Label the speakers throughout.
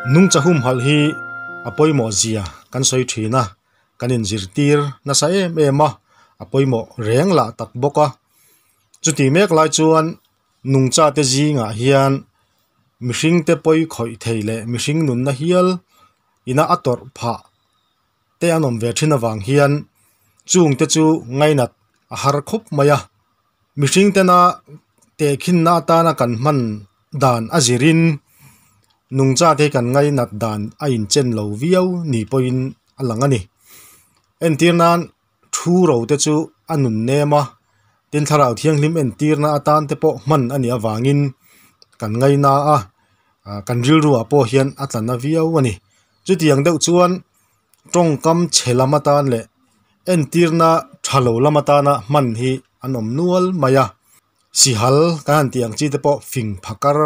Speaker 1: Nungcha humhalh hi a pawimawh zia kan sawi thin a, kan inzirtir nasa em em a, a pawimawh reng lah tak bawk a. Chuti mek lai chuan nungcha te zingah hian mihring te pawi khawih thei leh mihring nunna hial ina a tawrh phah te an awm ve thin avang hian chung te chu ngainat a har khawp mai a. Mihring tena tehkhinna atana kan hman dan a zirin nungcha te hi kan ngainat dan a inchen lo viau ni pawhin a lang a ni. Entir nan thu ro te chu a nun nem a, tin thlarau thianghlim entirna atan te pawh hman a nih avangin kan ngaina a, kan rilruah pawh hian a tla na viau a ni. Chutiang deuh chuan tawngkam chhe lam atan leh entirna tha lo lam atana hman hi an awm nual mai a, sihal kan han tih ang chi te pawh fing phakar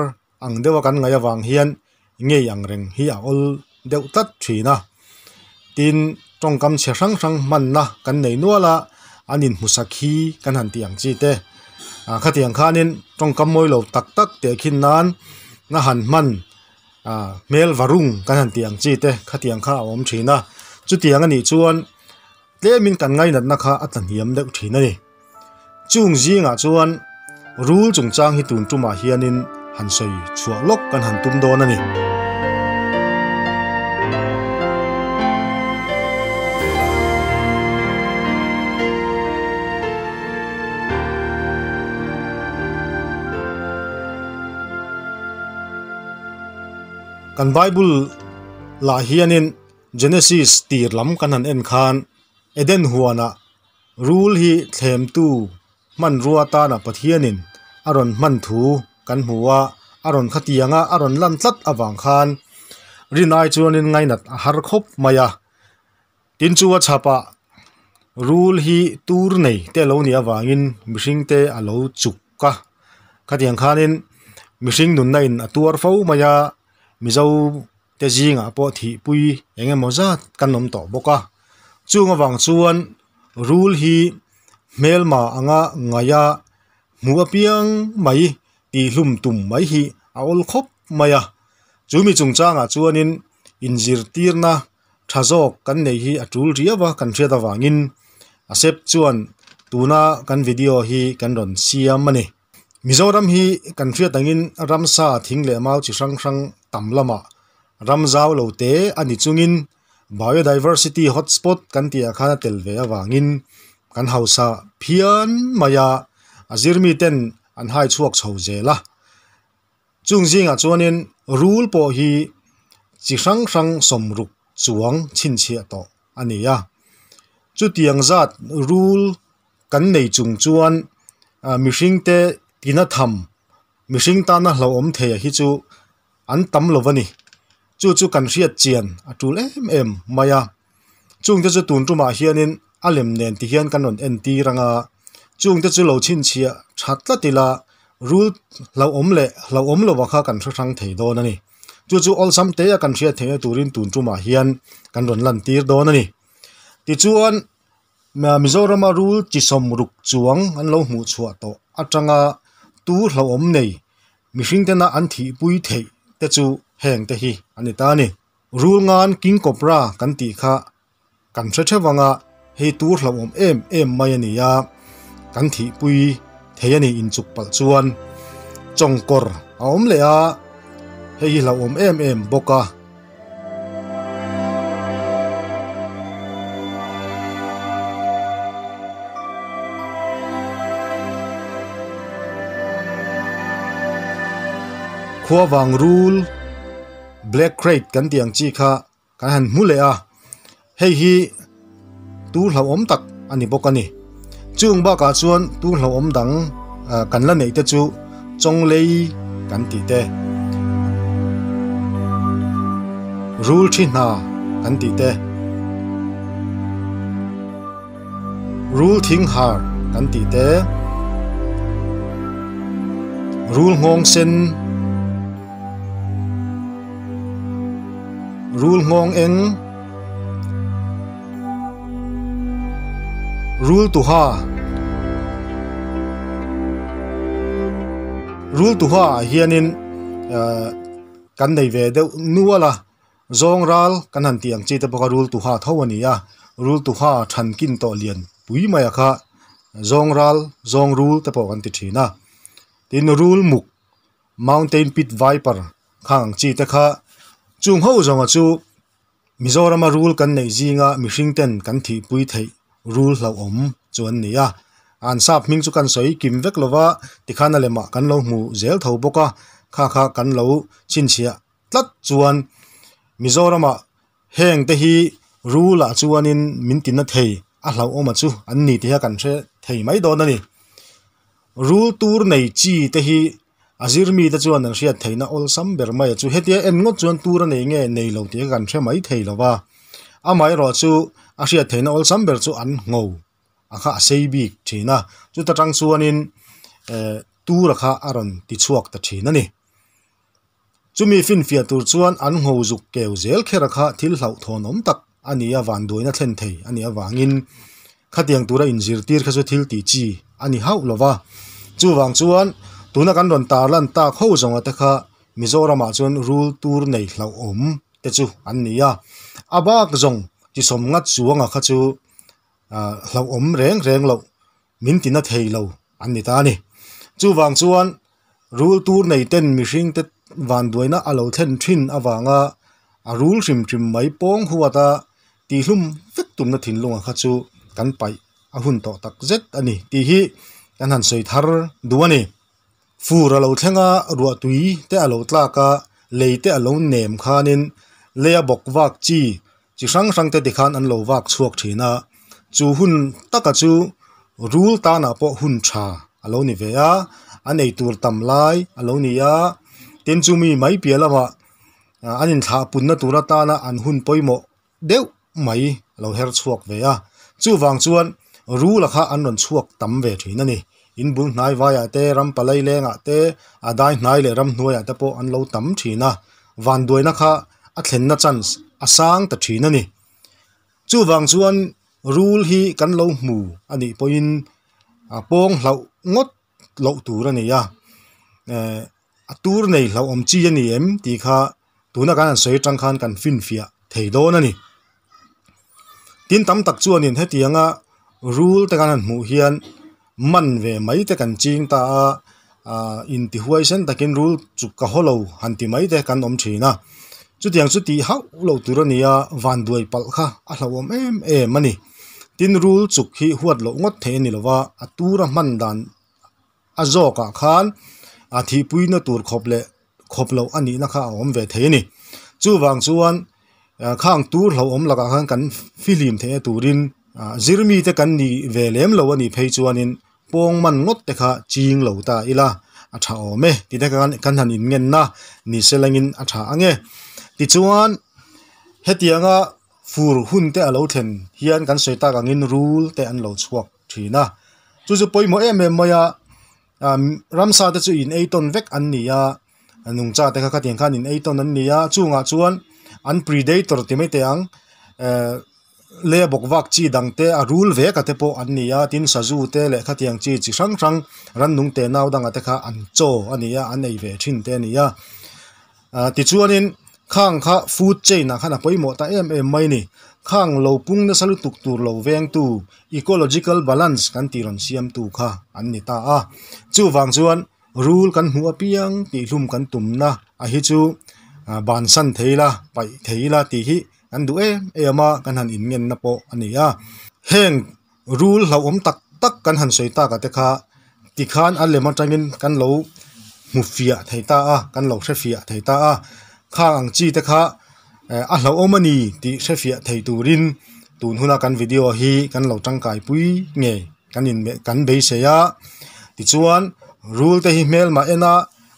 Speaker 1: ang deuha kan ngaih avang hian ngei ang reng hi a awl deuh tlat thin a, tin tawngkam chhe hrang hrang hmanna kan nei nual a, an inhmusak hi kan han tih ang chi te ah khatiang khanin tawngkam mawi lo tak tak tehkhin nan a han hman ah hmel varung kan han tih ang chi te khatiang kha a awm thin a, chutiang anih chuan tlemin kan ngainatna kha a tlahniam deuh thin a ni. Chung zingah chuan rul chungchang hi tun tumah hianin han sawi chhuah lawk kan han tum dawn a ni. Kan Bible lah hianin Genesis tir lam kan han en khan Eden huanah Rul hi thlemtu hmanrua atana Pathianin a rawn hman thu kan hmu a, a rawn khatianga a rawn lan tlat avang khan rinai chuanin ngainat a har khawp mai a. Tin chu a chhapah rul hi tur nei te a lo nih avangin mihring te a lo chuk a, khatiang khanin mihring nunna in a tuar fo mai a, Mizo te zingah pawh thihpui eng emaw zat kan awm tawh bawk a chung avang chuan rul hi hmelma anga ngaih a hmuh apiang mai tihhlum tum mai hi a awl khawp mai a chu mi chungchangah chuanin inzirtirna tha zawk kan nei hi a tul riau a kan hriat avangin a sep chuan tuna kan video hi kan rawn siam a ni. Mizoram hi kan hriat angin ramsa thing leh mau chi hrang hrang tam lamah ram zau lo te a ni chungin biodiversity hotspot kan tih ah khan a tel ve avangin kan hausa phian mai a, a zirmi ten an hai chhuak chho zel a. Chung zingah chuanin rul pawh hi chi hrang hrang sawmruk chuang chhinchhiah tawh a ni a, chutiang zat rul kan nei chung chuan mihring te tina tham mihring tana hlauhawm thei a hi chu an tam lo a ni chu chu kan hriat chian a tul em em mai a chung te chu tun tumah hianin a lem nen ti hian kan rawn en tir ang a chung te chu lo chhinchhiah tha tlat ila rul hlauhawm leh hlauhawm lo a kha kan hre hrang thei dawn a ni chu chu awlsam te a kan hriat theihna turin tun tumah hian kan rawn lan tir dawn a ni tichuan. Mizorama rul chi sawmruk chuang an lo hmuh chhuah tawh atanga tu hlauhawm nei mihring tena an thihpui theih te chu heng te hi a ni ta a ni. Rul ngan King Cobra kan tih kha kan hre theuh ang a, hei tu hlauhawm em em mai a ni a, kan thihpui thei a ni inchuk palh chuan chawngkawr a awm leh a, hei hi hlauhawm em em bawk a. Khuavang rul black crate kan tih ang chi kha kan han hmu leh a hei hi tu hlauhawm tak a ni bawk a ni chung bakah chuan tu hlauhawm dang kan la neih te chu chawnglei kan tih te rul thi hna kan tih te rul thing har kan tih te rul nghawng sen Rul nghawng eng Rul tuha Rul tuha ah hianin kan nei ve deuh nual a. Zawng ral kan han tih ang chi te pawh kha rul tuha tho a ni a, rul tuha than kin tawh lian pui mai a kha zawng ral zawng rul te pawh kan ti thin a. Tin rul muk mountain pit viper khang ang chi te kha chung ho zawnga chu Mizorama rul kan neih zinga mihring ten kan thihpui theih rul hlauhawm chu an ni a, an sap hming chu kan sawi kim vek lova tikhan a lemah kan lo hmu zel tho bawk a, kha kha kan lo chhinchhiah tlat chuan Mizoramah heng te hi rul ah chuanin min ti na thei a hlauhawm a chu an ni tih hi kan hre thei mai dawn a ni. Rul tur nei chi te hi a zir mi te chuan an hriat theihna awlsam ber mai a chu hetia en ngawt chuan tur a nei nge nei lo tih kan hre mai thei lo va, amaherawh chu a hriat theihna awlsam ber chu an ngho a kha a sei bik thin a, chuta tang chuanin eh tur a kha a rawn ti chhuak ta thin a ni. Chumi finfiah tur chuan an ngho zuk keu zel kher a kha thil hlauhthawn awm tak a ni a, vanduaina thlen thei a nih avangin khatiang tura inzirtir kha chu thil tih chi a ni hauh lo va. Chuvang chuan tuna kan rawn tarlan tak ho zawnga te kha Mizoramah chuan rul tur nei hlauhawm te chu an ni a, a bak zawng chisawm ngat chuanga kha chu ah hlauhawm reng reng loh min tina thei lo an ni ta a ni. Chuvang chuan rul tur nei ten mihring te vanduaina a lo thlen thin avanga a rul hrim hrim mai pawng huat a tihhlum vek tumna thinlunga kha chu kan paih a hun tawh tak zet a ni tih hi kan han sawi thar duh a ni. Fur a lo thleng a, ruahtui te a lo tlak a, lei te a lo nem khanin leia bawk vak chi chi hrang hrang te tikhan an lo vak chhuak thin a, chu hun taka chu rul tanah pawh hun tha a lo ni ve a, an ei tur tam lai a lo ni a, tin chumi mai piah lamah an inthlah punna tur atana an hun pawimawh deuh mai a lo her chhuak ve a, chuvang chuan rula kha an rawn chhuak tam ve thin a ni. In bul hnai vaiah te, ram palai lengah te, a dai hnai leh ram hnuaiah te pawh an lo tam thin a, vanduaina kha a thlenna chance a sang ta thin a ni. Chuvang chuan rul hi kan lo hmu a nih pawhin a pawng hlauh ngawt loh tur a ni a, eh a tur nei hlauhawm chi a ni em tih kha tuna kan han sawi atang khan kan finfiah thei dawn a ni. Tin tam tak chuanin hetianga rul te kan han hmuh hian man ve mai te kan ching ta a, ah intihuai sen takin rul chu ka haw lo han ti mai te kan awm thin a, chutiang chu tih hauh loh tur a ni a, vanduai palh kha a hlauhawm em em a ni. Tin rul chuk hi huat loh ngawt theih a ni lo va, a tura hman dan a zawkah khan a thihpuina tur khawp leh khawp loh a nihna kha a awm ve thei a ni. Chuvang chuan khang tur hlauhawm lakah khan kan fihlim theihna turin zirmi te kan nih ve lem lo a nih phei chuanin pawng man ngawt te kha ching lo ta ila a tha awm e tih te khan kan han inngenna ni se langin a tha ang e. Tichuan hetianga fur hun te a lo thlen hian kan sawi tak angin rul te an lo chhuak thin a, chu chu pawimawh em em mai a ramsa te chu in ei tawn vek an ni a nungcha te kha khatiang khan in ei tawn an ni a chungah chuan an predator ti mai teh ang ehh lei a bawk vak chi dang te a rul vek a te pawh an ni a tin sazu te leh khatiang chi chi hrang hrang rannung te nau danga te kha an chaw a ni a an ei ve thin te a ni a. Ah tichuanin khang kha food chain ah khan a pawimawh ta em em mai a ni. Khang lo pung nasa lutuk tur lo vengtu ecological balance kan tih rawn siamtu kha an ni ta a. Chuvang chuan rul kan hmuh apiang tih hlum kan tumna a hi chu ah bansan thei ila paih thei ila tih hi kan duh em em a kan han inngenna pawh a ni a. Heng rul hlauhawm tak tak kan han sawi tak ah te kha tikhan a lem atangin kan lo hmu fiah thei ta a kan lo hre fiah thei ta a khang ang chi te kha eh a hlauhawm a ni tih hre fiah thei turin tun huna kan video hi kan lo tangkai pui nge kan in kan beisei a tichuan rul te hi hmelmah en a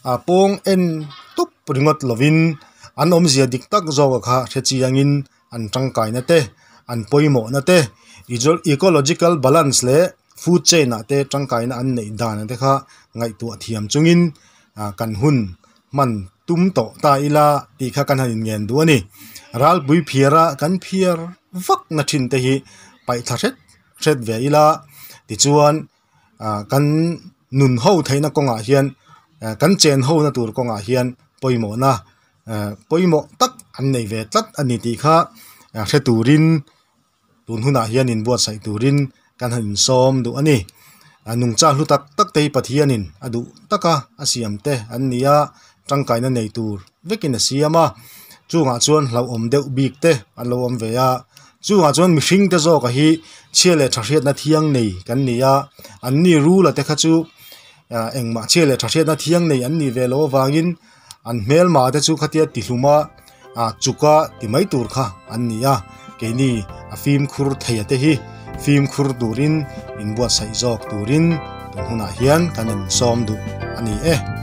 Speaker 1: ah pawng en tup ringawt lovin an awmzia dik tak zawk ah kha hre chiangin an tangkaina te an pawimawhna te ecological balance leh food chain ah te tangkaina an neih dan te kha ngaihtuah thiam chungin ah kan hun hman tum tawh ta ila tih kha kan han inngen duh a ni ralpui phiar a kan phiar vak na thin te hi paih thla hret hret ve ila tichuan ah kan nun ho theihna kawngah hian kan chen ho na tur kawngah hian pawimawhna. Pawimawh tak an nei ve tlat a ni tih kha hre turin tun hunah hian inbuatsaih turin kan han insawm duh a ni. Nungcha hlu tak tak te hi Pathianin a duh taka a siam te an ni a, tangkaina nei tur vekin a siam a, chungah chuan hlauhawm deuh bik te an lo awm ve a, chungah chuan mihring te zawka hi chhia leh tha hriatna thiang nei kan ni a, anni rula te kha chu engmah chhia leh tha hriatna thiang nei an nih ve loh avangin an hmelma te chu khatia ti hlum a ah chuka ti mai tur kha an ni a, keini a fimkhur thei a te hi fimkhur turin inbuatsaih zawk turin tun hunah hian kan insawm duh a ni e.